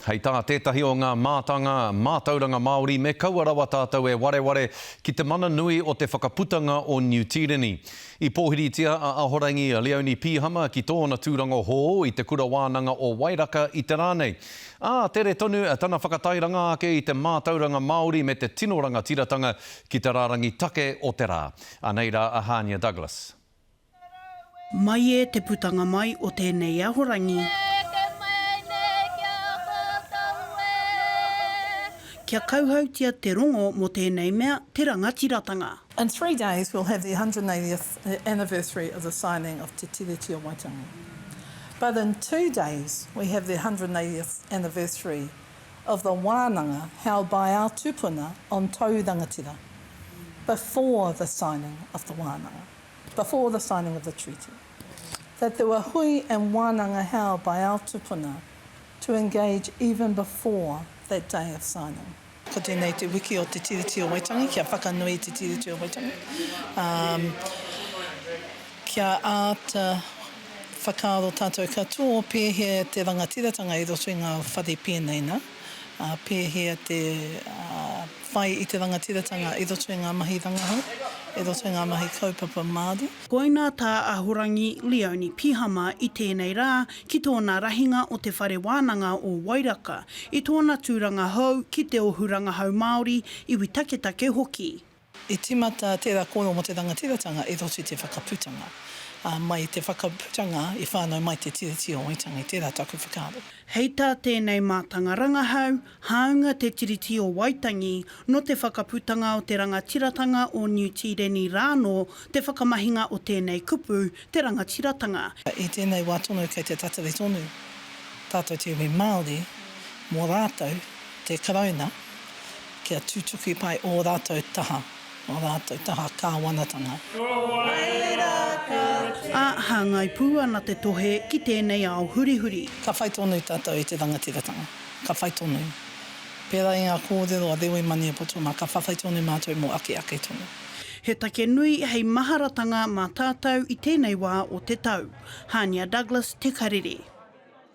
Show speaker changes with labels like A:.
A: Hei tā tētahi o ngā mātanga mātauranga Māori me kaua rawa tātou e wareware ki te mana nui o te whakaputanga o Niu Tīreni. I pōhiritia a Ahorangi Leonie Pihama ki tōna tūranga hou i te Kura Wānanga o Wairaka i te rā nei. Ā, tere tonu tana whakatairanga ake i te mātauranga Māori me te tino rangatiratanga ki te rārangi take o te rā. Anei rā a Hānia Douglas.
B: Mai e te putanga mai o tēnei ahorangi. Kia kauhautia te rongo mō tēnei mea te rangatiratanga.
C: In 3 days we'll have the 180th anniversary of the signing of Te Tiriti o Waitangi. But in 2 days we have the 180th anniversary of the wānanga held by our tupuna on Taurangatira before the signing of the wānanga. Before the signing of the treaty, that there were hui and wānanga held by our tupuna to engage even before that day of signing. Ko tēnei te wiki o Te Tiriti o Waitangi, kia whakanui i Te Tiriti o Waitangi, kia āta whakaaro tātou katoa pēhea te rangatiratanga i roto i ngā whare pēnei nā, pēhea te whai i te rangatiratanga i roto i ngā mahi rangahau, i roto i ngā mahi kaupapa Māori.
B: Koinā tā Ahorangi Leonie Pihama i tēnei rā ki tōna rahinga o Te Whare Wānanga o Wairaka, i tōna tūranga hou ki Te Ohu Rangahau Māori, iwi taketake hoki.
C: I tīmata tērā kōrero mō te rangatiratanga i roto i te whakaputanga. Ā, mai i te whakaputanga i whānau mai te Tiriti o Waitangi, tērā taku whakaaro.
B: Hei tā tēnei mātanga rangahau, hāunga te Tiriti o Waitangi, nō te whakaputanga o te rangatiratanga o Niu Tīreni rānō te whakamahinga o tēnei kupu, te rangatiratanga.
C: I tēnei wā tonu kei te tatari tonu tātou te iwi Māori mō rātou, te Karauna, kia tutuki pai ō rātou taha, ō rātou taha kāwanatanga.
B: Ā, hāngai pū ana te tohe ki tēnei ao hurihuri.
C: Ka whai tonu tātou i te rangatiratanga. Ka whai tonu. Pērā i ngā kōrero a Rewi Maniapoto mā, ka whawhai tonu mātou mō ake ake tonu.
B: He take nui hei maharatanga mā tātou i tēnei wā o te tau. Hānia Douglas, Te Karere.